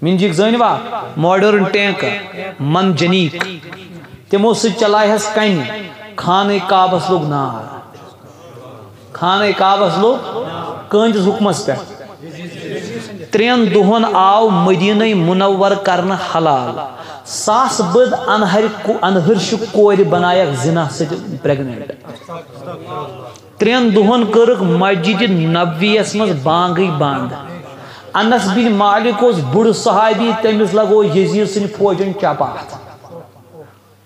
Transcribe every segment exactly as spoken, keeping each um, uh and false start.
منجیک زٲنوا؟ Modern tank, منجنیک۔ تِمو سۭتۍ چلایہس کنہِ۔ خانہ کعبس لوٚگ نار۔ خانہ کعبس لوٚگ کٕہٕنٛدِس حُکمس پٮ۪ٹھ؟ ترٛٮ۪ن دۄہن آو مدینہ منور کرنہٕ حلال۔ ساس بٔد انہر کو-، انہر چھِ کورِ بنایکھ زنا سۭتۍ پریگننٹ۔ ترٛٮ۪ن دۄہن کٔرٕکھ مسجد نبویس منٛز بانگٕے بنٛد۔ انس بن مالک اوس بُڑٕ صحابی، تٔمِس لگوو یزید سٕنٛدِ فوجن چپاتھ۔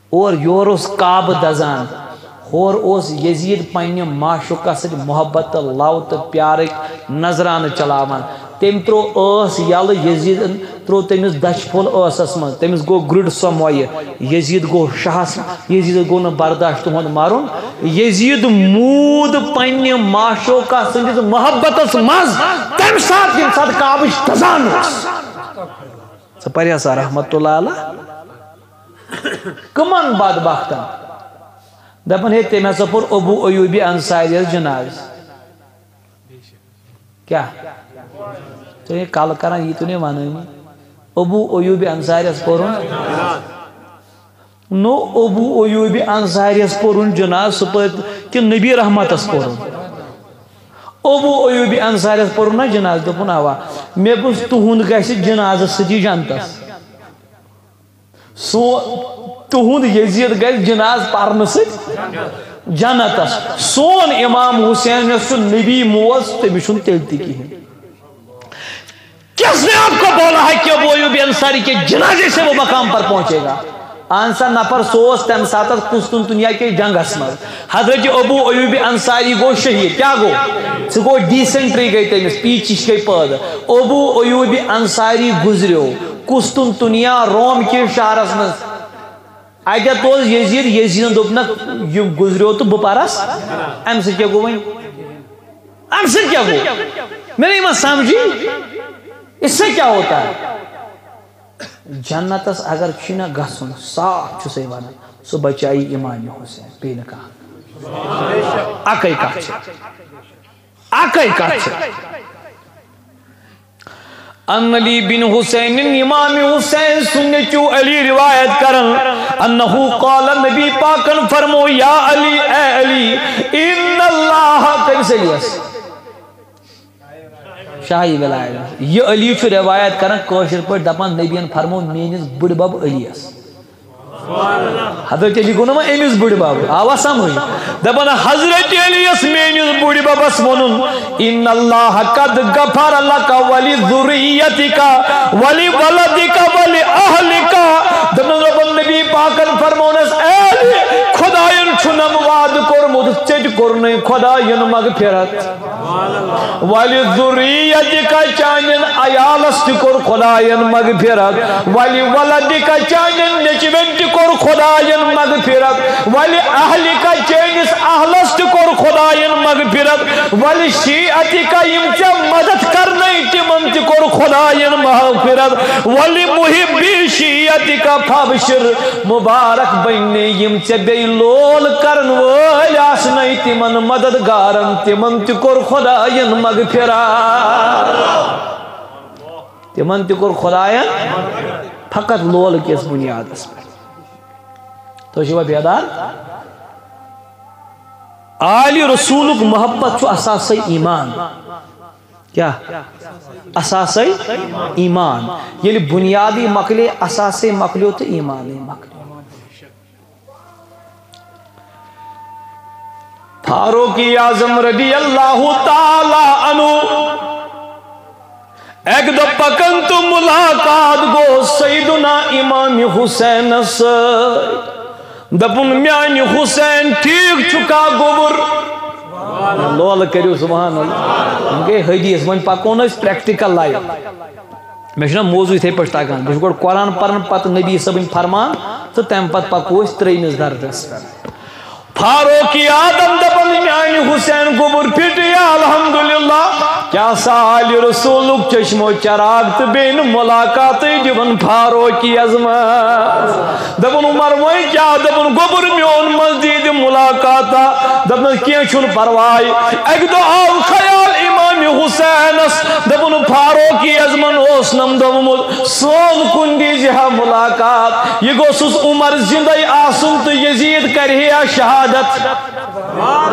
اور یورٕ اوس کعبہٕ دزان، ہورٕ اوس یزید پننہِ معشوقس سۭتۍ محبت تہٕ لو تہٕ پیارٕکۍ نذرانہٕ چلاوان۔ تٔمۍ ترٛوو ٲس یَلہٕ، یزیدن ترٛوو تٔمِس دَچھِ پھوٚل ٲسس منٛز، تٔمِس گوٚو گرٛڈ سۄ مۄیہِ، یزید گوٚو شہس، یزیدس گوٚو نہٕ برداشت تُہُنٛد مَرُن۔ یزید موٗد پننہِ معشوقہ سٕنٛدِس محبتس منٛز، تَمہِ ساتہٕ ییٚمہِ ساتہٕ کعبٕچ دزان ٲس۔ ژٕ پَرِ ہسا رحمت اللہ علیہ۔ کٕمن بدبختن؟ دپان ہے، تٔمۍ ہسا پوٚر ابو ایوب انصاریس جناز۔ کیٛاہ؟ ژٕ ہے کلہٕ کران، یی تو نے ونٲنی۔ ابو ایوب انصاریس پوٚرُن؟ نو، ابو ایوب انصاریس پوٚرُن جناز، سُہ پٔر کہِ نبی رحمتس پوٚرُن؟ ابو ایوب انصاریس پوٚرُن نا جناز، دوٚپُن، اوا، مےٚ گوٚژھ تُہُنٛد گژھِ جنازس سۭتی جنتس۔ سو تُہُنٛد یزید گژھِ جناز پرنہٕ سۭتۍ جنتس۔ سون امام حسین یۄس سُہ نبی موز، تٔمِس چھُنہٕ تیٚلہِ تہِ کِہیٖنۍ۔ کس نے آپ کو بولا ہے کہ ابو ایوب انصاری کے جنازے سے وہ مقام پر پہنچے گا؟ اہن سا نفر، سُہ اوس تمہِ ساتہٕ قسطنطنیہ کے جنگس منٛز۔ حضرت ابو ایوب انصاری گوٚو شہید۔ کیٛاہ گوٚو؟ سُہ گوٚو، ڈی سینٹری گٔے تٔمِس، پیچِش گٔے پٲدٕ۔ ابو ایوب انصاری گُزریو قسطنطنیہ، روم کِس شہرس منٛز۔ اتٮ۪تھ اوس یزید، یزیدن دوٚپ نہ، یہِ گُزریو تہٕ بہٕ پرس۔ امہِ سۭتۍ کیٛاہ گوٚو وۄنۍ؟ امہِ سۭتۍ کیٛاہ گوٚو؟ مےٚ نہٕ یِوان سمجھی، اس سے کیا ہوتا ہے؟ جنتس اگر چھی نہ گژھُن، صاف چھُسے ونان، سُہ بچایی امام حسین، بیٚیہِ نہٕ کانٛہہ۔ اکے کتھ چھِ، اکے کتھ چھِ۔ ان علی بن حسین، امام حسین سُنٛد نیٚچو علی روایت کران، انہ قال، نبی پاکن فرمو، یا علی، اے علی، ان اللہ، کٔمِس علیس؟ شاہی ولایت۔ یہِ علی چھُ روایت کران کٲشِر پٲٹھۍ، دپان نبیَن فرموو میٲنِس بٕڈِ بب علیَس۔ حضرت علی گوٚو نہ وۄنۍ أمِس بٕڈِ بب، آوا سمجھ؟ دپان حضرت علیَس میٲنِس بٕڈِ ببس ووٚنُن، ان اللہ قد غفر لک ولذریتک ولولدک ولاہلک۔ دپان رۄبن نبی پاکن فرمونس، اے علی، خدایَن چھُنم وعدٕ کوٚرمُت، ژےٚ تہِ کوٚرنَے خدایَن مغفرت۔ ولی ذریتک، چانین عیالس تہِ کوٚر خدایَن مغفرت۔ ولی ولدک، چانین نیچوین تہِ کوٚر خدایَن مغفرت۔ ولی اہلک، چٲنِس اہلس تہِ کوٚر خدایَن مغفرت۔ ولی شیعتک، یِم ژےٚ مدد کرنَے تِمن تہِ کوٚر خدایَن مغفرت۔ ولی محبی شیعتک فابشر، مبارک بننے یِم ژےٚ بیٚیہِ لول کرن وٲلۍ آسنَے، تِمن مددگارن، تِمن تہِ کوٚر خدایَن مغفرت۔ تِمن تہِ کوٚر خدایَن فقط لول کِس بُنیادس پٮ۪ٹھ۔ تُہۍ چھِوا بیدار؟ آلِ رسولُک محبت چھُ اساسے ایمان۔ کیٛاہ؟ اساسے ایمان۔ ییٚلہِ بُنیادٕے مۄکلے، اساسے مۄکلیو تہٕ ایمانٕے مۄکلیو۔ فاروق اعظم رضی اللہ تعالی عنہ اکہِ دۄہ پکان تہٕ ملاقات گوٚو سیدنا امام حسینس سۭتۍ۔ دپُن، میانہِ حسین، ٹھیک چھُکھا گوٚبُر؟ لولہٕ کٔرِو سبحان اللہ۔ وۄنۍ گٔے حدیث، وۄنۍ پکو نہٕ أسۍ پریکٹیکل لایف۔ مےٚ چھُنہ موضوع یِتھے پٲٹھۍ تگان۔ بہٕ چھُس گۄڈٕ قرآن پران، پتہٕ نبی صٲبٕنۍ فرمان، تہٕ تمہِ پتہٕ پکو أسۍ ترٛیٚیمِس درجس پٮ۪ٹھ۔ فاروق اعظم دپان، میانہِ حسین گوٚبُر پھٹیا، الحمدللہ۔ کیٛاہ سا آلِ رسولُک چشمو چراغ تہٕ بیٚیہِ نہٕ ملاقاتٕے دِوان فاروق اعظمس۔ دپان، عمر، وۄنۍ کیٛاہ؟ دپان، گوٚبُر میون منٛز دِیہِ ملاقاتا۔ دپان، کینٛہہ چھُنہٕ پرواے۔ اکہِ دۄہ آو خیال امام حسینس دوٚپُن، فاروق اعظمن اوس نم دوٚپمُت، سون کُن دیٖزِ ہا ملاقات۔ یہِ گوٚژھُس عمر زِندَے آسُن تہٕ یزید کرِ ہا شہادت۔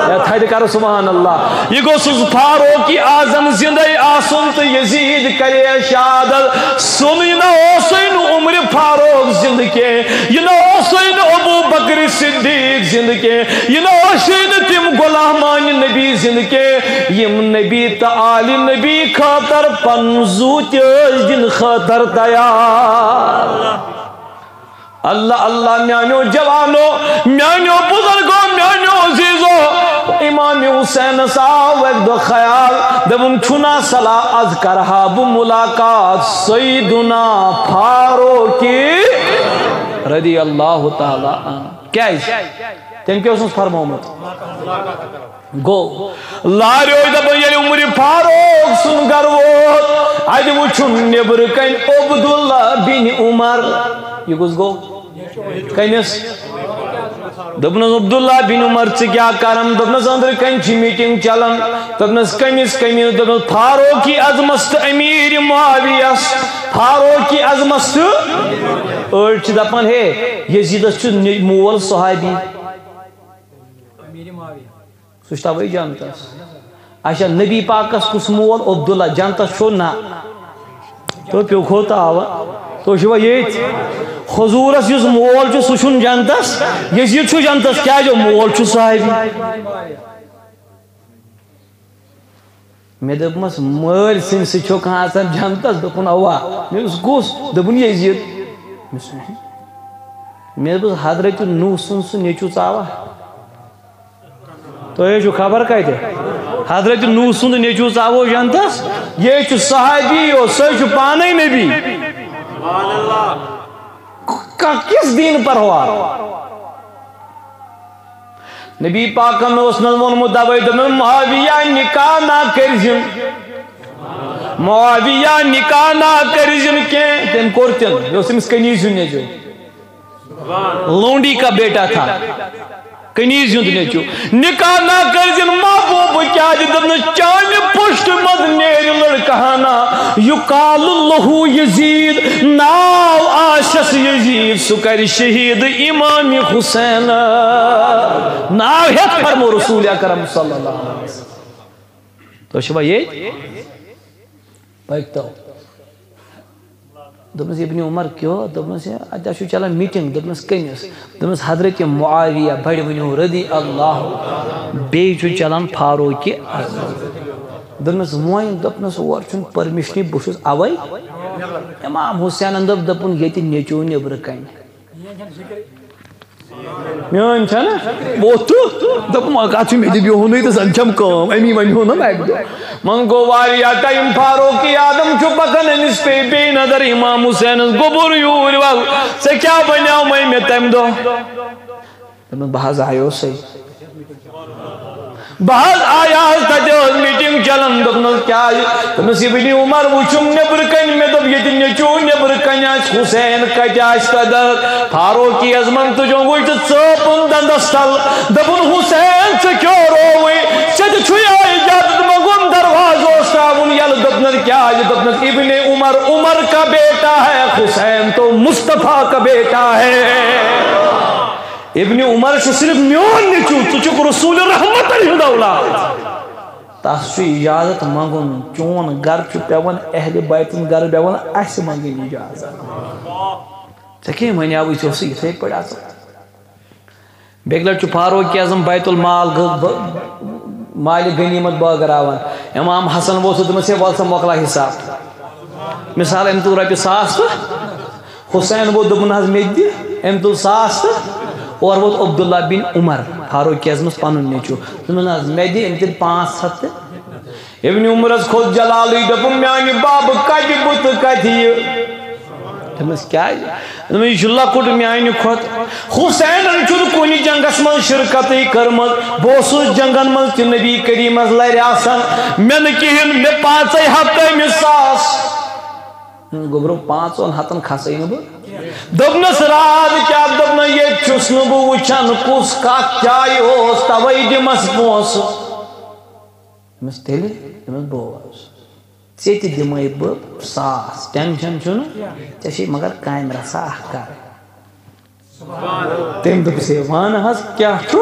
ہے، تھدِ کرو سبحان اللہ۔ یہِ گوٚژھُس فاروق اعظم زِندَے آسُن تہٕ یزید کرِ ہا شہادت۔ سُن یہِ نہ اوسُے نہٕ عمر فاروق زِندٕ کینٛہہ، یہِ نہ اوسُے نہٕ ابو بکر صدیق زِندٕ کینٛہہ، یہِ نہ اوسُے نہٕ تِم غلامان نبی زِندٕ کینٛہہ، یِم نبی تہٕ آلِ نبی خٲطرٕ پنُن زُو تہِ ٲسۍ دِنہٕ خٲطرٕ تیار۔ اللہ اللہ، میانیو جوانو، میانیو بزرگو، میانیو عزیزو، امام حسینس آو اکہِ دۄہ خیال، دوٚپُن، چھُنا صلاح از کرہا بہٕ ملاقات سیدنا فاروقی رضی اللہ تعالیٰ عنہ؟ کیازِ؟ تٔمۍ کیٛاہ اوسُس فرمومُت؟ گوٚو، لاریو دَپان، ییٚلہِ عمر فاروق سُنٛد گرٕ ووت، اَتہِ وُچھُن نیٚبرٕ کنہِ عبداللہ بن عمر۔ یہِ کُس گوٚو؟ کٔمِس؟ دوٚپنَس، عبداللہ بن عمر، ژٕ کیٛاہ کران؟ دوٚپنَس، أنٛدرٕ کنہِ چھِ میٖٹِنٛگ چلان۔ دوٚپنَس، کٔمِس، کٔمِس؟ دوٚپنَس، فاروقی اعظمس تہٕ امیر معاویس۔ فاروقی اعظمس تہٕ أڑۍ چھِ دَپان، ہے، یزیدس چھُ نہِ-، مول صحابی۔ سُہ چھُ تَوَے جنتَس۔ اچھا، نبی پاکَس کُس مول؟ عبداللہ۔ جنتَس چھُ نہ۔ تو پیوٚو کھوٚت آوا۔ تو چھُوا ییٚتۍ؟ حضوٗرَس یُس مول چھُ، سُہ چھُنہٕ جنتَس۔ یزید چھُ جنتَس۔ کیٛازِ؟ مول چھُ صحابی۔ مےٚ دوٚپمَس، مٲلۍ سٕنٛدۍ سۭتۍ چھُکھ آسان جنتَس؟ دوٚپُن، اَوا۔ مےٚ دوٚپُس، کُس؟ دوٚپُن، یزید۔ مےٚ دوٚپُس، مےٚ دوٚپُس، حضرت نوح سُنٛد سُہ نیٚچوٗ ژاوا؟ تۄہہِ حظ چھُو خبر کَتہِ؟ حضرت نوح سُنٛد نیٚچوٗ ژاوو جنتَس؟ یہِ حظ چھُ صحابی یوت، سُہ حظ چھُ پانَے نبی۔ کانٛہہ کِس دیٖن پروا؟ نبی پاکن اوس نہٕ ووٚنمُت، دوے دوٚپُن، معاویہ نکاح نہ کٔرزِن، معاویہ نکاح نہ کٔرزِن کینٛہہ۔ تٔمۍ کوٚر تہِ نہٕ، یہِ اوس تٔمِس کنیز ہُنٛد نیٚچوٗ۔ لونڈی کا بیٹا تھا، کنیز ہُنٛد نیٚچوٗ۔ نکاح نہ کٔرزِن محبوب، کیٛازِ؟ دوٚپنَس، چانہِ پُشتہِ منٛز نیرِ لڑکہٕ ہنا، یقال لہ یزید، ناو آسٮ۪س یزید، سُہ کرِ شہید امام حسین۔ ناو ہیٚتھ فرمو رسول اکرم صلی اللہ علیہ وسلم۔ تُہۍ چھِوا ییٚتہِ؟ پٔکۍتو۔ دوٚپنَس، ابن عمر کیو؟ دوٚپنَس، ہے، اَتہِ چھُ چلان میٖٹِنٛگ۔ دوٚپنَس، کٔمِس؟ دوٚپنَس، حضرت معاویہ، بَڑِ ؤنِو رضی اللہ، بیٚیہِ چھُ چلان فاروقِ اعظم۔ دوٚپنَس، وۄنۍ، دوٚپنَس، اور چھُنہٕ پٔرمِشنٕے، بہٕ چھُس اَوَے۔ امام حسینَن دوٚپ، دوٚپُن، ییٚتہِ نیٚچوٗ نیٚبرٕ کَنہِ۔ میٲنۍ چھےٚ نا؟ ووٚتھ تہٕ دوٚپُن، وۄنۍ کَتھ چھُ مےٚ تہِ بِہُنٕے تہٕ زَن چھَم کٲم، أمی وَنہِ ہو نا مےٚ اَکہِ دۄہ۔ وۄنۍ گوٚو واریاہ ٹایم، فاروق اعظم چھُ پَکان، أمِس پیٚیہِ بیٚیہِ نظر امام حسینَس۔ گوٚبُر یوٗرۍ وَل، ژےٚ کیٛاہ بَنیٛاومَے مےٚ تَمہِ دۄہ؟ دوٚپمَس، بہٕ حظ آیوسَے۔ بہٕ حظ آیاس، تَتہِ ٲس میٖٹِنٛگ چلان۔ دوٚپنَس، کیٛازِ؟ دوٚپنَس، ابن عمر وُچھُم نیٚبرٕ کَنہِ، مےٚ دوٚپ، ییٚتہِ نیٚچوٗ نیٚبرٕ کَنہِ آسہِ، حسین کَتہِ آسہِ تَتٮ۪تھ؟ فاروق اعظمَن تُجُن وٕچھ تہٕ ژٲپُن دَنٛدَس تَل۔ دوٚپُن، حسین، ژےٚ کیٛاہ رووُے؟ ژےٚ تہِ چھُے اِجازت منٛگُن، دروازٕ اوس ترٛاوُن یَلہٕ۔ دوٚپنَس، کیٛازِ؟ دوٚپنَس، ابن عمر، عمر کا بیٹا ہے، حسین تو مصطفیٰ کا بیٹا ہے۔ ابن عمر چھُ صرف میون نیٚچوٗ، ژٕ چھُکھ رسول رحمتن ہُنٛد اولاد۔ تس چھُ اجازت منٛگُن، چون گرٕ چھُ پٮ۪وان اہلِ بیتُن گرٕ پٮ۪وان، اسہِ منٛگٕنۍ اجازت۔ ژےٚ کٔمۍ ونیاوُے، ژےٚ اوسُے یِتھے پٲٹھۍ اژُن؟ بیٚکہِ لٹہِ چھُ فاروق اعظم بیت المال غ-، ب-، مالِ غنیمت بٲگراوان۔ امام حسن ووت، دوٚپمس، ہے، وَل سا مۄکلاو حساب۔ مثال، أمۍ تُل رۄپیہِ ساس تہٕ حسین ووت، دوٚپُن، حظ، مےٚ تہِ دِ۔ أمۍ تُل ساس تہٕ اورٕ ووت عبداللہ بن عمر، فاروق اعظمس پنُن نیٚچوٗ۔ دوٚپُن، حظ، مےٚ دِ۔ أمۍ تُلۍ پانٛژھ ہتھ تہٕ ابن عمرس کھوٚت جلالٕے، دوٚپُن، میانہِ بابہٕ کتہِ بہٕ تہٕ کتہِ یہِ؟ دوٚپمس، کیازِ؟ دوٚپمس، یہِ چھُ لۄکُٹ میانہِ کھۄتہٕ۔ حسینن چھُنہٕ کُنہِ جنگس منٛز شرکتٕے کٔرمٕژ۔ بہٕ اوسُس جنگن منٛز تہِ نبی کریمس لرِ آسان۔ مےٚ نہٕ کِہیٖنۍ، مےٚ پانٛژے ہتھ تہٕ أمِس ساس۔ گوٚبرو، پانٛژن ہتن کھسے نہٕ بہٕ۔ دوٚپنس، راز کیٛاہ؟ دوٚپنس، ییٚتہِ چھُس نہٕ بہٕ وٕچھان کُس کتھ جایہِ اوس، توے دِمس پونٛسہٕ۔ دوٚپمَس، "تیٚلہِ؟" دوٚپمَس، "بوز، ژےٚ تہِ دِمَے بہٕ ساس، ٹٮ۪نشَن چھُنہٕ، ژےٚ چھے مگر کامہِ رَژھا اَکھ کَرٕنۍ۔" تٔمۍ دوٚپُس، "ہے وَن حظ، کیٛاہ چھُ؟"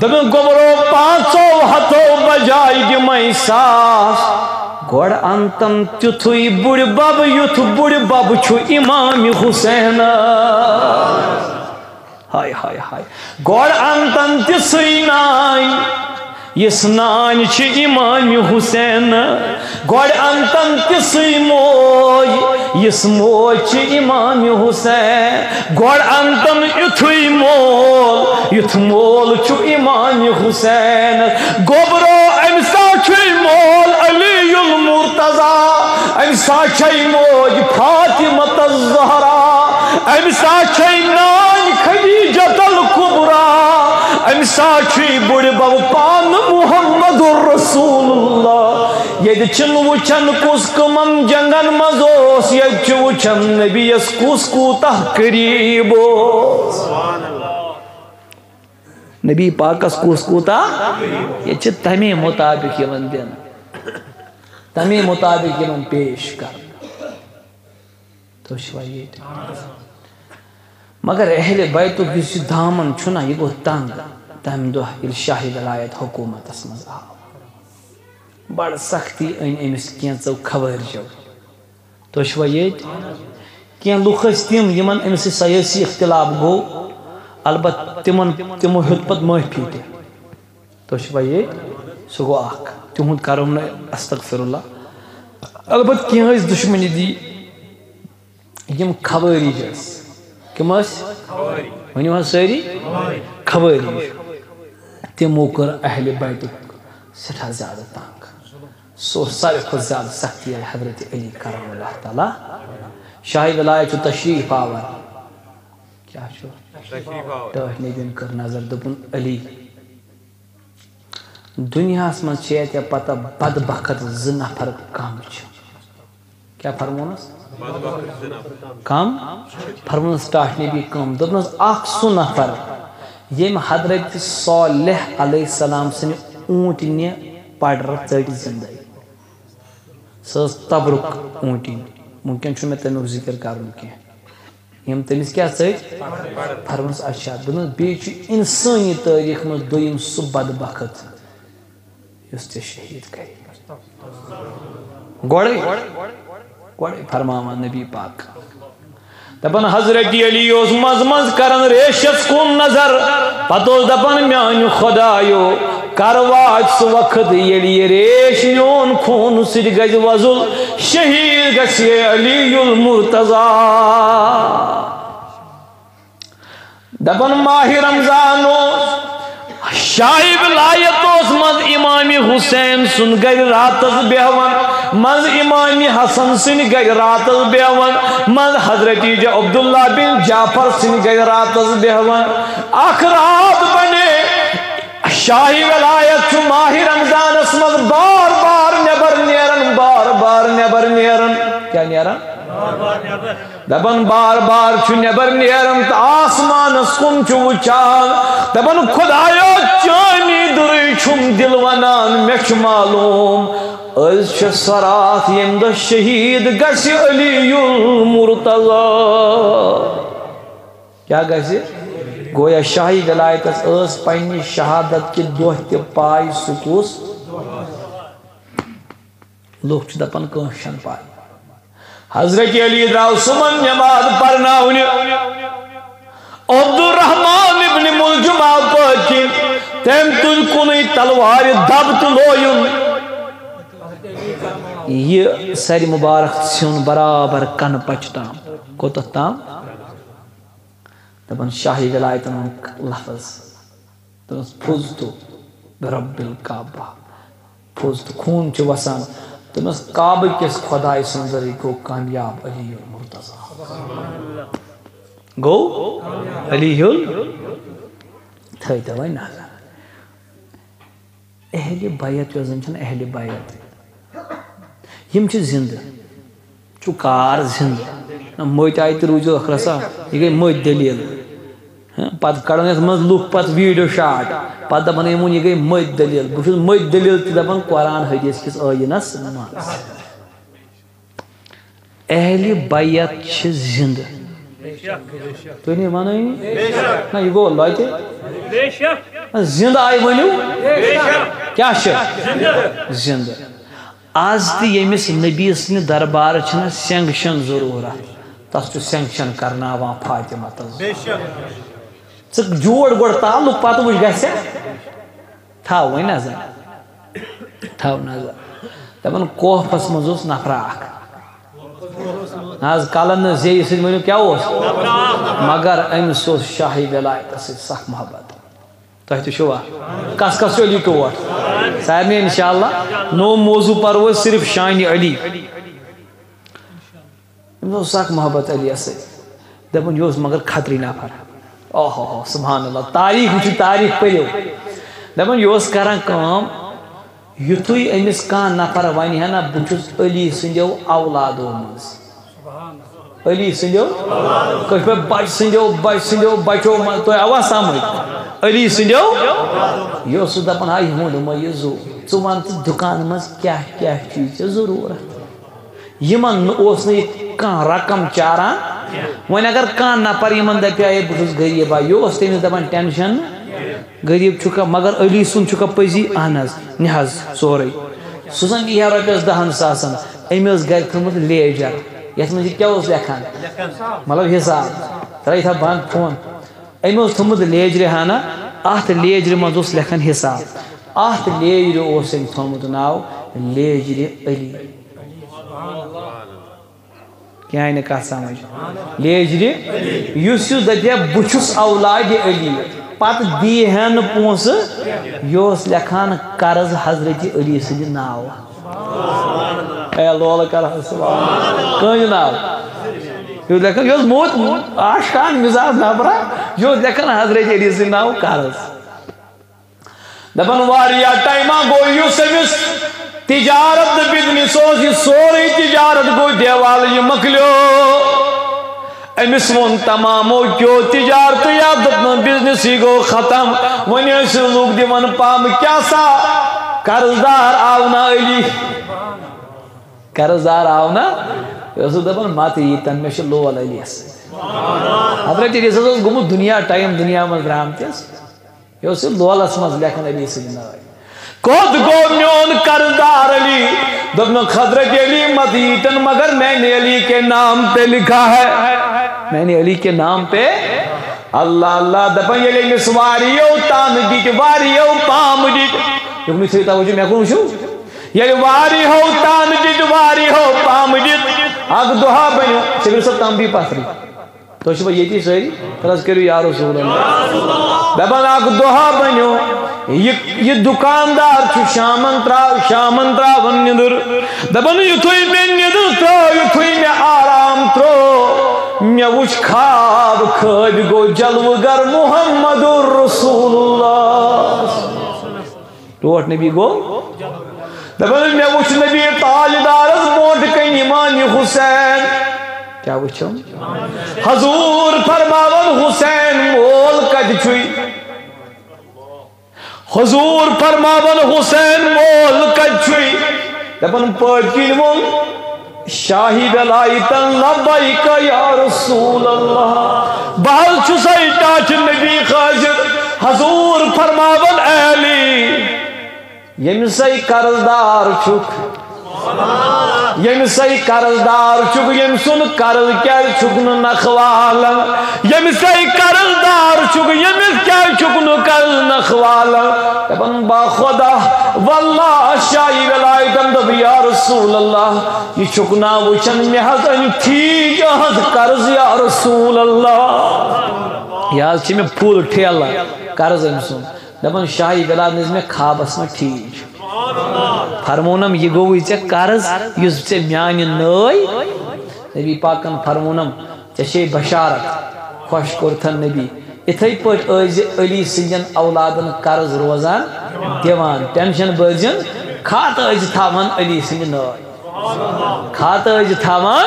دوٚپُن، "گوٚبرو، پانٛژو ہَتو بجایہِ دِمَے ساس، گۄڈٕ اَنتَن تیُتھُے بُڈِ بَب، یُتھ بُڈِ بَب چھُ اِمام حُسینَس۔" ہاے، ہاے، ہاے۔ گۄڈٕ اَنتَن تِژھٕے نانۍ، یِژھ نانۍ چھِ اِمام حُسین۔ گۄڈٕ اَنتَن تِژھٕے موج، یِژھ موج چھِ اِمام حُسین۔ گۄڈٕ اَنتَن یُتھُے مول، یُتھ مول چھُ اِمام حُسین۔ گوٚبرو، أمۍ سا چھُے مول علی المرتضیٰ، أمۍ سا چھے موج فاطمہ الزہرا، أمۍ سا چھے نانۍ خدیجہ الکبریٰ، أمۍ سا چھُے بُڈِ بَب پانہٕ محمد رسول اللہ۔ ییٚتہِ چھِنہٕ وٕچھان کُس کٕمَن جنگن منٛز اوس، ییٚتہِ چھُ وٕچھان نبیَس کُس کوٗتاہ قریب اوس۔ نبی پاکس کُس کوٗتاہ، ییٚتہِ چھِ تَمے مُطابِق یِوان دِنہٕ، تَمے مُطابِق یِوان پیش کرنہٕ۔ تُہۍ چھِوا ییٚتہِ؟ مگر اہلِ بیتُک یُس یہِ دامن چھُنہ، یہِ گوٚو تنگ تَمہِ دۄہ ییٚلہِ شاہی ولایت حکوٗمتس منٛز آو۔ بڑٕ سختی أنۍ أمِس کینٛژو خوٲرجو۔ تُہۍ چھِوا ییٚتہِ؟ کینٛہہ لُکھ ٲسۍ تِم، یِمن أمِس سۭتۍ سیٲسی اختلاف گوٚو، البتہ تِمن، تِمو ہیوٚت پتہٕ معٲفی تہِ۔ تُہۍ چھِوا ییٚتہِ؟ سُہ گوٚو اکھ۔ تِہُنٛد کرو نہٕ، استغفر اللہ۔ البتہ کینٛہہ ٲسۍ دُشمنی دی، یِم خوٲرِج ٲسۍ۔ کِم ٲسۍ؟ ؤنِو حظ سٲری۔ خوٲرِج۔ تِمو کٔر اہلِ بیتُک سٮ۪ٹھاہ زیادٕ تنگ۔ سُہ اوس ساروی کھۄتہٕ زیادٕ سختی آیہِ حضرت علی کرم اللہ تعالیٰ۔ شاہی ولایت چھُ تشریف آور۔ کیٛاہ چھُ؟ ٹٲٹھۍ نبیَن کٔر نظر، دوٚپُن، "علی، دُنیاہَس منٛز چھے ژےٚ پتہ بدبخت زٕ نفر کم چھِ۔" کیٛاہ فرمونَس؟ کم۔ فرمونَس ٹاٹھۍ نبی کم۔ دوٚپنَس، اکھ سُہ نفر ییٚمۍ حضرت صالح علیہ السلام سٕنٛدِ اوٗنٛٹنہِ پڑرٕ ژٔٹۍ زِندَے۔ سۄ ٲس تبرک اوٗنٛٹِنۍ۔ وٕنکٮ۪ن چھُنہٕ مےٚ تَمیُک ذِکِر کَرُن کینٛہہ۔ یِم تٔمِس کیٛاہ ژٔٹۍ؟ فرموس، اچھا۔ دوٚپمَس، بیٚیہِ چھُ اِنسٲنی تٲریٖخ منٛز دوٚیِم سُہ بدبخت، یُس ژےٚ شہیٖد کرِ۔ گۄڈَے، گۄڈَے فرماوان نبی پاک۔ دپان حضرت علی اوس منٛزٕ منٛزٕ کران ریشس کُن نظر، پتہٕ اوس دپان، "میانہِ خدایو، کر واتہِ سُہ وقت ییٚلہِ یہِ ریش میون خوٗنہٕ سۭتۍ گژھِ وۄزُل، شہیٖد گژھِ ہے علی المرتضیٰ۔" دپان ماہِ رمضان اوس، شاہہِ ولایت اوس منٛزٕ امام حسین سُنٛد گرِ راتس بیہوان، منٛزٕ امام حسن سٕنٛدِ گرِ راتس بیہوان، منٛزٕ حضرت عبداللہ بن جعفر سٕنٛدِ گرِ راتس بیہوان۔ اکھ رات بنے، شاہہِ ولایت چھُ ماہِ رمضانس منٛز بار بار نٮ۪بر نیران، بار بار نٮ۪بر نیران۔ کیٛاہ نیران؟ دپان بار بار چھُ نٮ۪بر نیران تہٕ آسمانس کُن چھُ وٕچھان۔ دپان، "خدایا، چٲنی دُرٕے چھُم دِل ونان، مےٚ چھُ معلوم، أزۍ چھےٚ سۄ راتھ ییٚمہِ دۄہ شہیٖد گژھِ علی المرتضیٰ۔" کیٛاہ گژھِ؟ گویا شاہی ولایتس ٲس پننہِ شہادت کہِ دۄہ تہِ پاے، سُہ کُس؟ لوٗکھ چھِ دَپان، کٲنٛسہِ چھَنہٕ پَے۔ حضرت علی درٛاو صُبحن نٮ۪ماز پَرناونہِ۔ عبدالرحمان ابن ملجم آو پٔتۍ کِنۍ، تٔمۍ تُلۍ کُنُے تلوارِ دَب تہٕ لویُن۔ یہِ سَرِ مُبارک ژھیوٚن برابر کَنہٕ پَچہِ تام۔ کوٚتَتھ تام؟ دَپان شاہی ولایتَن ہُنٛد لفظ۔ دوٚپمَس، "فزت برب الکعبہ"۔ فزت، خوٗن چھُ وَسان۔ دوٚپمَس، "کعبہٕ کِس خۄداے سٕنٛدۍ ذٔریعہٕ گوٚو کامیاب علی المرتضیٰ۔" گوٚو علی ال-، تھٲیتو وۄنۍ نظر۔ اہلِ بیت یۄس زَن چھَنہٕ اہلِ بیت، یِم چھِ زِندٕ۔ چھُ کار زِندٕ۔ نہ، مٔتۍ آیہِ تہِ روٗزِو ٲخرَس آ، یہِ گٔے مٔتۍ دٔلیٖل۔ پتہٕ کڑان یتھ منٛز لُکھ پتہٕ ویڈیو شاٹ، پتہٕ دپان، "أمۍ ووٚن، یہِ گٔے مٔتۍ دٔلیٖل۔" بہٕ چھُس مٔتۍ دٔلیٖل تہِ دپان قرآن حدیث کِس ٲییٖنس منٛز۔ اہلِ بیت چھِ زِندٕ۔ تُہۍ نہٕ وَنٲنی؟ نہ، یہِ گوٚو لۄتہِ۔ نہ، زِندٕ آیہِ ؤنِو۔ کیٛاہ چھِ؟ زِندٕ۔ آز تہِ ییٚمِس نبی سٕنٛدِ دربارٕ چھِنہ سینکشن ضروٗرت، تَس چھُ سینکشن کرناوان فاطمہ تہٕ زہرا۔ ژٕ جوڑ گۄڈٕ تعلق، پتہٕ وٕچھ گژھِ۔ تھاو وۄنۍ نظر۔ تھاو نظر۔ دَپان کوفَس منٛز اوس نفرا اکھ۔ نہ حظ، کلن نہٕ زیٚیہِ سۭتۍ ؤنِو کیٛاہ اوس؟ مگر أمِس اوس شاہی ولایتَس سۭتۍ سخ محبت۔ تۄہہِ تہِ چھُوا؟ کس کس چھُ علی ٹوٹھ؟ سارنٕے انشاءاللہ۔ نوٚو موضوع پرو أسۍ صرف شانہِ علی۔ أمِس اوس سخ محبت علی یس سۭتۍ۔ دَپان، یہِ اوس مگر خطرٕے نفر۔ اوہ ہو ہو، سبحان اللہ، تاریخ وٕچھِو، تاریخ پٔرِو۔ دَپان، یہِ اوس کران کٲم، یُتھُے أمِس کانٛہہ نفر وَنہِ ہا نہ، بہٕ چھُس علی سٕنٛدیو اولادو منٛز۔ علی سٕنٛدیو، کٲشِر پٲٹھۍ بچہٕ سٕنٛدیو، بچہٕ سٕنٛدیو بچو منٛز، تۄہہِ آوا سمجھ؟ علی سٕنٛدیو، یہِ اوس سُہ دَپان، ہا، یِہُنٛد ما یہِ زُو، ژٕ وَن تہٕ دُکانہٕ منٛز کیٛاہ کیٛاہ چھُے ژےٚ ضروٗرت؟ یِمن نہٕ اوس نہٕ یہِ کانٛہہ رقم چاران۔ وۄنۍ اگر کانٛہہ نفر یِمن دپہِ ہا، "ہے، بہٕ چھُس غریٖب ہا"، یہِ اوس تٔمِس دپان، "ٹینشن نہٕ، غریٖب چھُکھا، مگر علی سُنٛد چھُکھا پٔزی؟" اہن حظ، نہِ حظ، سورُے۔ سُہ زن یی ہا رۄپیس دہن ساسن، أمۍ ٲس گرِ تھٲومٕژ لیجر، یتھ منٛز یہِ کیٛاہ اوس لیکھان؟ مطلب حساب۔ ترٛٲیِتھ ہا بنٛد فون۔ أمۍ اوس تھوٚمُت لیجرِ ہنا، اتھ لیجرِ منٛز اوس لیکھان حساب۔ اتھ لیجرِ اوس أمۍ تھوٚمُت ناو لیجرِ علی۔ کیٛاہ آیہِ نہٕ کتھ سمجھ؟ لیجرِ، یُس یُس دپہِ ہا، "بہٕ چھُس اولادِ علی"، پتہٕ دی ہا نہٕ پونٛسہٕ، یہِ اوس لیکھان قرض حضرت علی سٕنٛدِ ناوٕ۔ اے لولہٕ کر حظ سبحان اللہ۔ کٲنٛسہِ ناو؟ یہِ اوس لیکھان، یہِ اوس موت عاشقانہٕ مزاج نفرا، یہِ اوس لیکھان حضرت علی سٕنٛدِ ناوٕ قرض۔ دپان واریاہ ٹایمہ گوٚو یُس أمِس تجارت تہٕ بزنس اوس، یہِ سورُے تجارت گوٚو دیوال، یہِ مۄکلیو۔ أمِس ووٚن تمامو کیو تجارتہٕ یا دوٚپنَن بزنسٕے گوٚو ختم۔ وۄنۍ ٲسِو لوٗکھ دِوان پامہٕ، کیٛاہ سا قرض دار آو نا علی؟ قرض دار آو نا؟ یہِ اوس دپان، مت ییٖتن، مےٚ چھُ لول علی یس سۭتۍ۔ حضرت علی یس اوس گوٚمُت دُنیا، ٹایم دُنیا منٛز درٛامتِس۔ یہِ اوس یہِ لولس منٛز لیکھان علی سٕنٛدِ ناوِ۔ کوٚت گوٚو میون قرضدار علی؟ دوٚپنکھ، حضرت علی مت ییٖتن، مگر میں نے علی کے نام پہ لکھا ہے۔ میں نے علی کے نام پہ۔ اللہ اللہ، دپان ییٚلہِ أمِس واریو تانہٕ دِتۍ، واریو پامہٕ دِتۍ۔ یُکنُے تھٲیِو توجہ، مےٚ کُن وٕچھِو۔ ییٚلہِ واریہو تانہٕ دِتۍ، واریہو پامہٕ دِتۍ، اکھ دۄہا بنیو، شبیر صٲب تام دی پتھرٕے۔ تُہۍ چھِوا ییٚتی سٲری؟ تَلہٕ حظ کٔرِو یا رسول اللہ۔ دَپان اَکھ دۄہا بَنیو یہِ، یہِ دُکاندار چھُ شامَن ترٛا-، شامَن ترٛاوان نِندٕر۔ دَپان یُتھُے مےٚ نِندٕر ترٛٲو، یُتھُے مےٚ آرام ترٛوو، مےٚ وُچھ خواب، خٲبۍ گوٚو جلوٕ گر محمد رسول اللہ۔ ٹوٹھ نبی گوٚو۔ دَپان، مےٚ وُچھ نبی تاجدارس برونٛٹھ کنہِ امام حسین۔ کیٛاہ وُچھُم؟ حضور فرماوان، حسین مول کتہِ چھُے؟ حضور فرماوان، حسین مول کتہِ چھُے؟ دَپان، پٔتۍ کِنۍ ووٚن شاہی ولایتن، لبیک یا رسول اللہ۔ بہٕ حظ چھُسے ٹاٹھہِ نبی حاضر۔ حضور فرماوان، اے علی، ییٚمِسے قرض دار چھُکھ، ییٚمِسے قرض دار چھُکھ، ییٚمۍ سُنٛد قرض کیٛازِ چھُکھ نہٕ نکھٕ والان؟ ییٚمِسے قرض دار چھُکھ، ییٚمِس کیٛازِ چھُکھ نہٕ قرض نکھٕ والان؟ دَپان، با خۄدا، واللہ شاہی ولایتن دوٚپ، یا رسول اللہ، یہِ چھُکھ نا وٕچھان، مےٚ حظ أنۍ ٹھیٖک یِہنٛز قرض، یا رسول اللہ۔ یہِ حظ چھِ مےٚ فُل ٹھیلہٕ قرض أمۍ سُنٛد۔ دَپان، شاہی ولایتن دِژ مےٚ خوابس منٛز ٹھیٖک۔ فرمونم، یہِ گوٚوُے ژےٚ قرض، یُس ژےٚ میانہِ نٲے۔ نبی پاکن فرمونم، ژےٚ چھے بشارت، خۄش کوٚرتھن نبی۔ اِتھے پٲٹھۍ ٲسۍ زِ علی سٕنٛدٮ۪ن اولادن قرض روزان دِوان، ٹینشن بٔرزِن، کھاتہٕ ٲسۍ زِ تھاوان علی سٕنٛدِ نٲے۔ کھاتہٕ ٲسۍ زِ تھاوان۔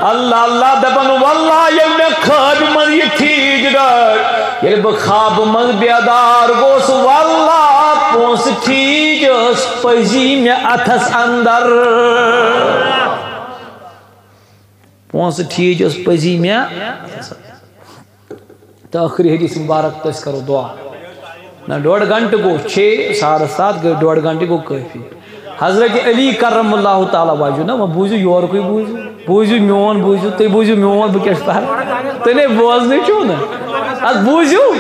اللہ اللہ دَپان، واللہ ییٚلہِ مےٚ خٲبہِ منٛز یہِ ٹھیٖک ڈٲر، ییٚلہِ بہٕ خوابہٕ منٛز بیدار گوس، واللہ پونٛسہٕ ٹھیٖک ٲس پٔزی مےٚ اَتھس اندر۔ پونٛسہٕ ٹھیٖک ٲس پٔزی مےٚ۔ تہٕ ٲخری حدیث مبارک تہٕ أسۍ کرو دعا۔ نہ، ڈۄڈ گھنٹہٕ گوٚو، چھے ساڑٕ ستھ گٔے، ڈۄڈ گھنٹہٕ گوٚو کٲفی۔ حضرت علی کرم اللہ تعالیٰ وجہہ، نہ، وۄنۍ بوٗزِو یورکُے بوٗزِو، بوٗزِو میون بوٗزِو، تُہۍ بوٗزِو میون، بہٕ کیٛاہ چھُس پَران؟ تُہۍ نے بوزنٕے چھِو نہٕ۔ اَدٕ بوٗزِو،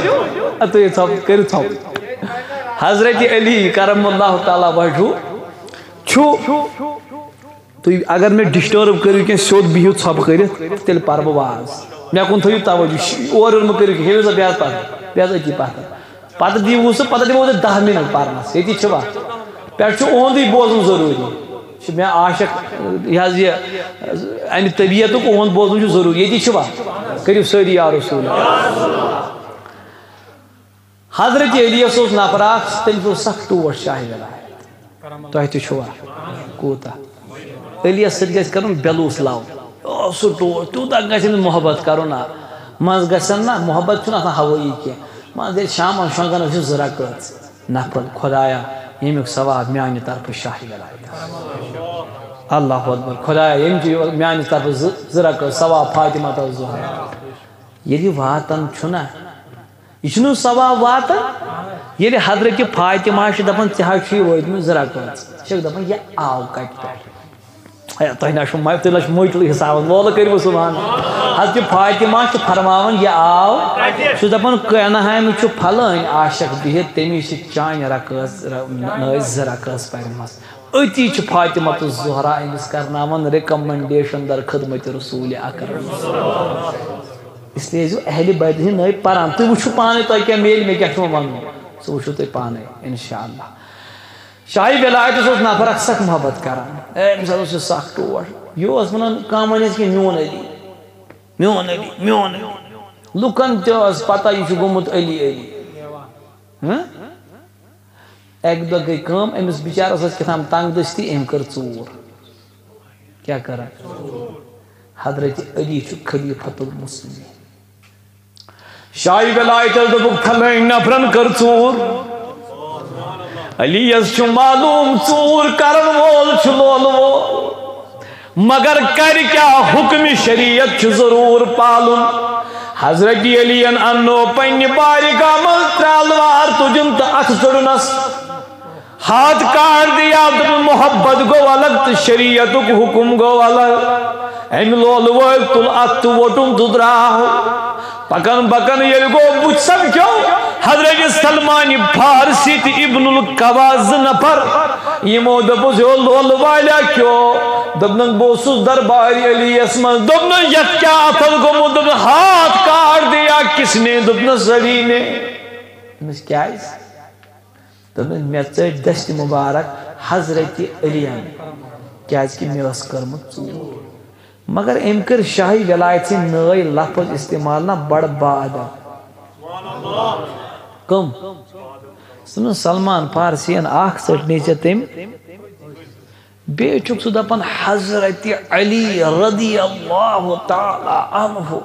اَدٕ تُہۍ ژھۄپ-، کٔرِو ژھۄپہٕ۔ حضرت علی کرم اللہ تعالیٰ وجہہ چھُ، تُہۍ اگر مےٚ disturb کٔرِو کینٛہہ، سیوٚد بِہِو ژھۄپہٕ کٔرِتھ، تیٚلہِ پَرٕ بہٕ واز۔ مےٚ کُن تھٲیِو توجہ، شِ-، اورٕ یورٕ مہٕ کٔرِو کینٛہہ، ہیٚیِو سا بیٚہہ پَتہٕ، بیٚہہ أتی پَتھَر۔ پَتہٕ دِیِو سُہ، پَتہٕ دِمو تۄہہِ دَہ مِنَٹ پَرنَس، ییٚتی چھِ وَتھ۔ پٮ۪ٹھ چھُ اُہُنٛدُے بوزُن ضروٗری۔ چھُ مےٚ عاشق، یہِ حظ یہِ، اَمہِ طبیعتُک اُہُنٛد بوزُن چھُ ضروٗری۔ ییٚتی چھِ وَتھ۔ کٔرِو سٲری یا رسول۔ حضرت علیَس اوس نفر اکھ، تٔمِس اوس سخ ٹوٹھ شاہِ ولایت۔ تۄہہِ تہِ چھُوا؟ کوٗتاہ؟ علیَس سۭتۍ گژھِ کرُن بے لوٗس love۔ او، سُہ ٹوٹھ، تیوٗتاہ گژھِ أمِس محبت کرُن۔ آ، منٛز گژھن نہ، محبت چھُنہٕ آسان ہوٲیی کینٛہہ۔ منٛز ییٚلہِ شامَن شۄنٛگان ٲسِو زٕ رکٲژ نفل، خدایا، ییٚمیُک ثواب میانہِ طرفہٕ شاہِ ولایت۔ اللہ اکبر۔ خدایا، ییٚمہِ چہِ میانہِ طرفہٕ زٕ، زٕ رکٲژ ثواب فاطمہ تہٕ زہرا۔ ییٚلہِ یہِ واتان چھُنہ، یہِ چھُنہٕ ثواب واتان۔ ییٚلہِ حضرت فاطمہ چھِ دَپان، "ژےٚ حظ چھُے وٲتمٕژ زٕ رکٲژ"، چھِکھ دَپان، "یہِ آو کَتہِ پٮ۪ٹھ؟" ہے، تۄہہِ نہ چھُو مَ-، تُہۍ نہ چھُو مٔٹلٕے حسابَس، مولہٕ کٔرِو سبحان۔ حضرت فاطمہ چھِ فرماوان، "یہِ آو"، چھُس دَپان، "کینٛہہ نہ ہا، أمِس چھُ پھلٲنۍ عاشق بِہِتھ، تٔمِس چھِ چانہِ رکٲژ، ر-، نٲج زٕ رکٲژ پَرِمَژ"۔ أتی چھِ فاطمہ الزہرا أمِس کرناوان recommendation در خدمت رسول اکرم۔ اس لیے ٲسۍزیو اہلِ بیتہِ ہٕنٛدۍ نٲوۍ پران۔ تُہۍ وٕچھِو پانے تۄہہِ کیٛاہ میلہِ، مےٚ کیٛاہ چھُ وَنُن، سُہ وٕچھِو تُہۍ پانے، انشاءاللہ۔ شاہی ولایتس اوس نفر اکھ سخ محبت کران۔ اے، أمِس حظ اوس یہِ سخ ٹوٹھ۔ یہِ اوس وَنان، "کانٛہہ وَنٮ۪س کہِ میون علی، میون علی، میون علی۔" لُکن تہِ ٲس پتہ، یہِ چھُ گوٚمُت علی علی۔ ہہ؟ اَکہِ دۄہ گٔے کٲم، أمِس بِچارَس ٲس کیٛاہ تام تنگ دستی، أمۍ کٔر ژوٗر۔ کیٛاہ کٔر؟ حضرت علی چھُ خلیفۃ المسلمین۔ شاہی ولایتس دوٚپُکھ، "پھلٲنۍ نفرن کٔر ژوٗر۔" علی یَس چھُ معلوم، ژوٗر کرن وول چھُ لولہٕ وول۔ مگر کرِ کیٛاہ، حکم شریعت چھُ ضروٗر پالُن۔ حضرت علی ین اننو پننہِ بارگاہ منٛز ترٛالوار، تُجُن تہٕ اتھٕ ژٔٹنس۔ ہاتھ کاڈ دِیا، دوٚپُن، محبت گوٚو الگ تہٕ شریعتُک حکم گوٚو الگ۔ أمۍ لولہٕ وٲلۍ تُل اتھٕ تہٕ ووٚٹُن تہٕ درٛاو۔ پکان پکان ییٚلہِ گوٚو، بُتھِ سپدیو حضرت سلمان فارسی تہٕ ابن القوا زٕ نفر۔ یِمو دوٚپُس، "یو لولہٕ والیا کیو؟" دوٚپنَن، "بہٕ اوسُس دربارِ علی یَس منٛز۔" دوٚپنَس، "یَتھ کیٛاہ اَتھَس گوٚمُت؟" دوٚپنَس، "ہاتھ کاٹ دیا کس نے؟" دوٚپنَس، "علی نے۔" دوٚپنَس، "کیٛازِ؟" دوٚپنَس، "مےٚ ژٔٹۍ دٔستہِ مُبارک حضرت علی یَن، کیٛازِکہِ مےٚ ٲس کٔرمٕژ ژوٗر۔" مگر أمۍ کٔرۍ شاہی ولایت سٕنٛدۍ نٲے لفظ استعمال نہ بڑٕ با ادب۔ کم؟ سُہ نہٕ سلمان فارسین اکھ ژٔٹ نی ژےٚ تٔمۍ۔ بیٚیہِ چھُکھ ژٕ دپان حضرت علی رضی اللہ تعالیٰ عنہ۔